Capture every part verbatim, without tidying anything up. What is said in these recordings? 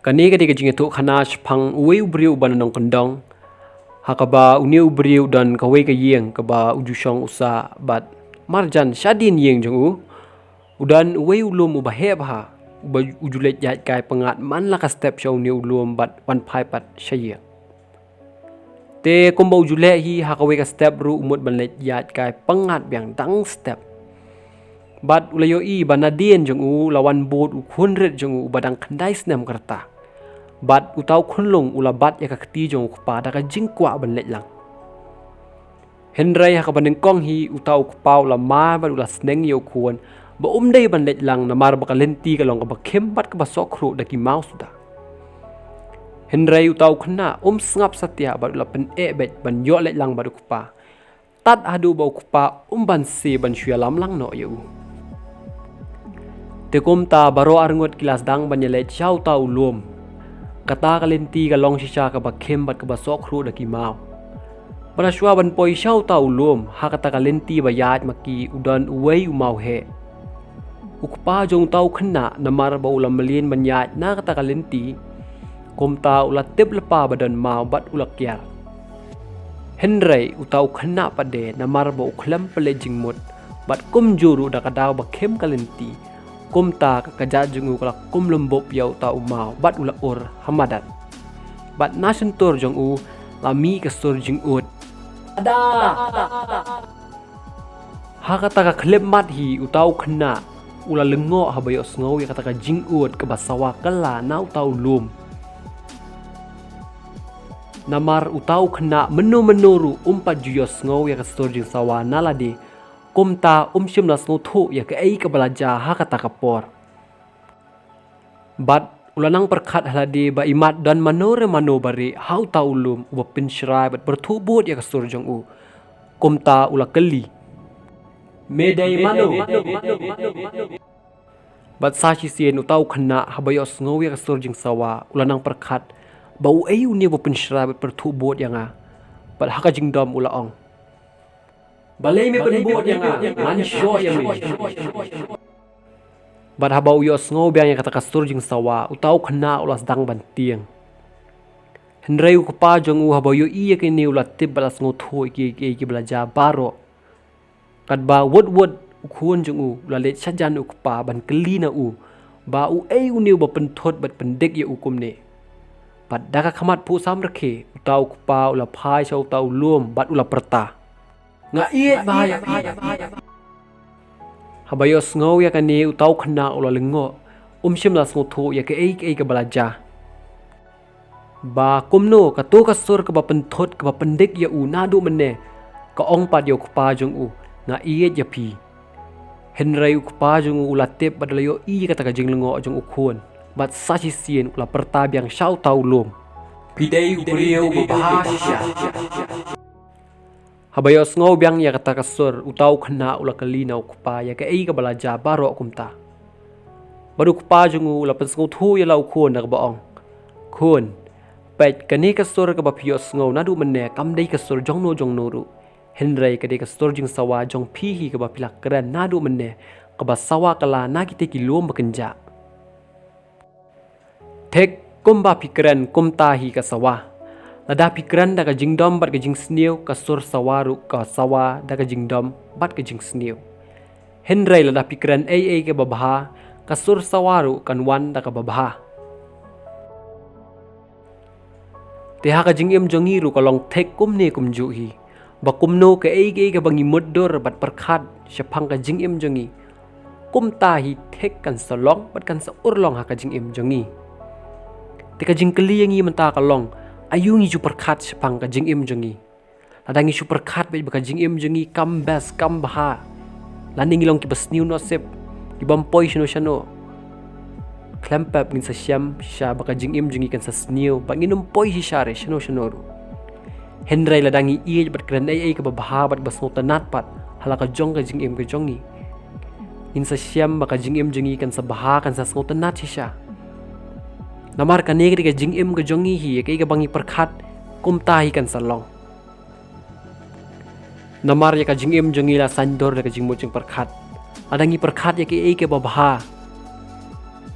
Kane ka dei ka jingïathuhkhana shaphang uwei u briew uba na nongkyndong, ha kaba une u briew u don kawei ka ïing kaba u ju shong u sah bad marjan shadien ïing jong u u don uwei u lum uba heh bha, uba u ju leit ïaid kai pyngngad man la ka step sha une u lum bad wan phai pat sha ïing. Te kumba u ju leh hi, ha kawei ka step ruh u mut ban leit ïaid kai pyngngad biang dang step. Bad u la ïohi ba nadien jong u la wan bud u khun rit jong u uba dang khyndai snem ka rta. Bad uta u khunlung u la bat ïa ka kti jong u kpa da ka jingkwah ban leit lang. Hynrei ha kaba nyngkong hi, uta u kpa u la mar bad u la sneng ïa u khun ba um dei ban leit lang namar ba ka lynti ka long kaba khim bad kaba sohkhruh da ki maw suda. Hynrei uta u khynnah um sngap satia bad u la pyneh beit ban ïoh leit lang bad u kpa, tad haduh ba u kpa um banse ban shu ïalam lang noh ïa u. Te kumta baroh arngut ki la sdang ban ïaleit sha uta u lum. Kata ka lynti ka long shisha kaba khim bad kaba sohkhruh da ki maw. Bad shuwa ban poi sha uta u lum, ha kata ka lynti ba ïaid ma ki, u don uwei u maw heh. U kpa jong uta u khynnah, namar ba u la mlien ban ïaid na kata ka lynti, kumta u la tip lypa ba don maw bad u la kiar. Hynrei uta u khynnah pat de, namar ba u khlem pynleit jingmut bad kumjuh ruh da ka daw ba khim ka lynti, kumta ka kjat jong u ka la kum lum bup ïa uta u maw bad u la ur ha madan. Bad na shyntur jong u la mih ka sur jingud. Ada! Ha kata ka khyllipmat hi, uta u khynnah u la lyngngoh haba ïohsngew ïa kata ka jingud kaba sawa kylla na uta u lum. Namar uta u khynnah mynno mynno ruh um pat ju ïohsngew ïa ka sur jingsawa na lade, kumta um shym la sngewthuh ïa kaei kaba la jia ha kata ka por. Bad u la nang pyrkhat ha lade ba imat don mano re mano ba rieh ha uta u lum uba pynshrai bad pyrthuh bud ïa ka sur jong u. Kumta u la kylli, "Me dei mano?" Bad sa shisien uta u khynnah haba ïohsngew ïa ka sur jingsawa u la nang pyrkhat ba uei une uba pynshrai bad pyrthuh bud ïa nga. Bad ha ka jingdom u la ong, "Balei me pynbud ïa nga? Ngan shoh ïa me." Bad haba u ïohsngew biang ïa kata ka sur jingsawa, uta u khynnah u la sdang ban tieng. Hynrei u kpa jong u haba u ïohi ïa kine u la tip bad la sngewthuh ïa ki, ki, kiba la jia baroh. Katba wut wut u khun jong u u la leit shajan u kpa ban kylli na u ba uei une uba pynthut bad pyndik ïa u kumne. Bad da ka khmat phuh samrkhie, uta u kpa u la phai sha uta u lum bad u la pyrta, "Nga ïeit bha ïa phi." Haba ïohsngew ïa kane, uta u khynnah u la lyngngoh, um shym la sngewthuh ïa kaei kaei kaba la jia. Ba kumno kato ka sur kaba pynthut kaba pyndik ïa u naduh mynne ka ong pat ïa u kpa jong u, "Nga ïeit ïa phi." Hynrei u kpa jong u u la tip bad u la ïohi ïa kata ka jinglyngngoh jong u khun. Bad sa shisien u la pyrta biang sha uta u lum, "Phi dei u briew uba bha shisha." Haba ïohsngew biang ïa kata ka sur, uta u khynnah u la kylli na u kpa ïa kaei kaba la jia baroh kumta. Bad u kpa jong u u la pynsngewthuh ïa la u khun da kaba ong, "Khun, peit, kane ka sur kaba phi ïohsngew naduh mynne kam dei ka sur jongno jongno ruh. Hynrei ka dei ka sur jingsawa jong phi hi kaba phi la kren naduh mynne, kaba sawa kylla na kita ki lum ba kynjah. Thik kumba phi kren kumta hi ka sawa. Lada phi kren da ka jingdom bad ka jingsniew, ka sur sawa ruh ka sawa da ka jingdom bad ka jingsniew. Hynrei lada phi kren ei ei kaba bha, ka sur sawa ruh kan wan da kaba bha." Te ha ka jingim jong ngi ruh ka long thik kumne kumjuh hi. Ba kumno kaei kaei kaba ngi mutdur bad pyrkhat shaphang ka jingim jong ngi, kumta hi thik kan sa long bad kan sa urlong ha ka jingim jong ngi. Te ka jingkylli ïa ngi mynta ka long, aïu ngi ju pyrkhat shaphang ka jingim jong ngi? Lada ngi shu pyrkhat beit ba ka jingim jong ngi kam best, kam bha, lane ngi long kiba sniew nosip, kibym poi shano shano, khlem pep ngin sa shem shisha ba ka jingim jong ngi kan sa sniew, ba ngin ym poi shisha re shano shano ruh. Hynrei lada ngi ïeit bad kren ei ei kaba bha bad ba sngewtynnat pat ha la ka jong ka jingim ka jong ngi, ngin sa shem ba ka jingim jong ngi kan sa bha, kan sa sngewtynnat shisha. Namar kane ka dei ka jingim ka jong ngi hi, kaei kaba ngi pyrkhat kumta hi kan sa long. Namar ïa ka jingim jong ngi la saiñdur da ka jingmut jingpyrkhat. Lada ngi pyrkhat ïa kaei kaba bha,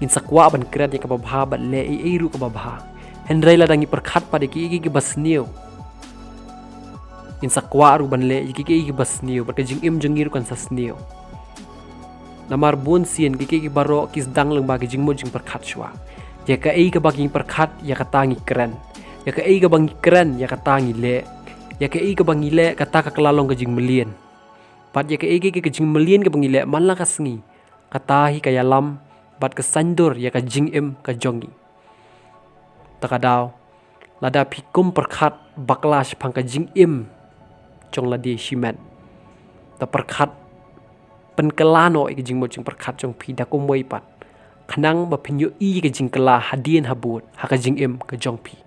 Ngin sa kwah ban kren ïa kaba bha bad leh ei ei ruh kaba bha. Hynrei lada ngi pyrkhat pat ïa kiei kiei kiba sniew, ngin sa kwah ruh ban leh ïa kiei kiei kiba sniew bad ka jingim jong ngi ruh kan sa sniew. Namar bun sien kiei kiei baroh ki sdang lyngba ki jingmut jingpyrkhat shuwa. Ïa kaei kaba ngi pyrkhat ïa kata ngi kren. Ïa kaei kaba ngi kren ïa kata ngi leh. Ïa kaei kaba ngi leh kata ka kylla long ka jingmlien. Bad ïa kaei kaei ka jingmlien kaba ngi leh man la ka sngi, kata hi ka ïalam bad ka saiñdur ïa ka jingim ka jong ngi. Ta ka daw, lada phi kum pyrkhat bakla shaphang ka jingim jong lade shimet, ta pyrkhat pynkylla noh ïa ka jingmut jingpyrkhat jong phi da kumwei pat, khnang ba phin ïohi ïa ka jingkylla hadien habud ha ka jingim ka jong phi.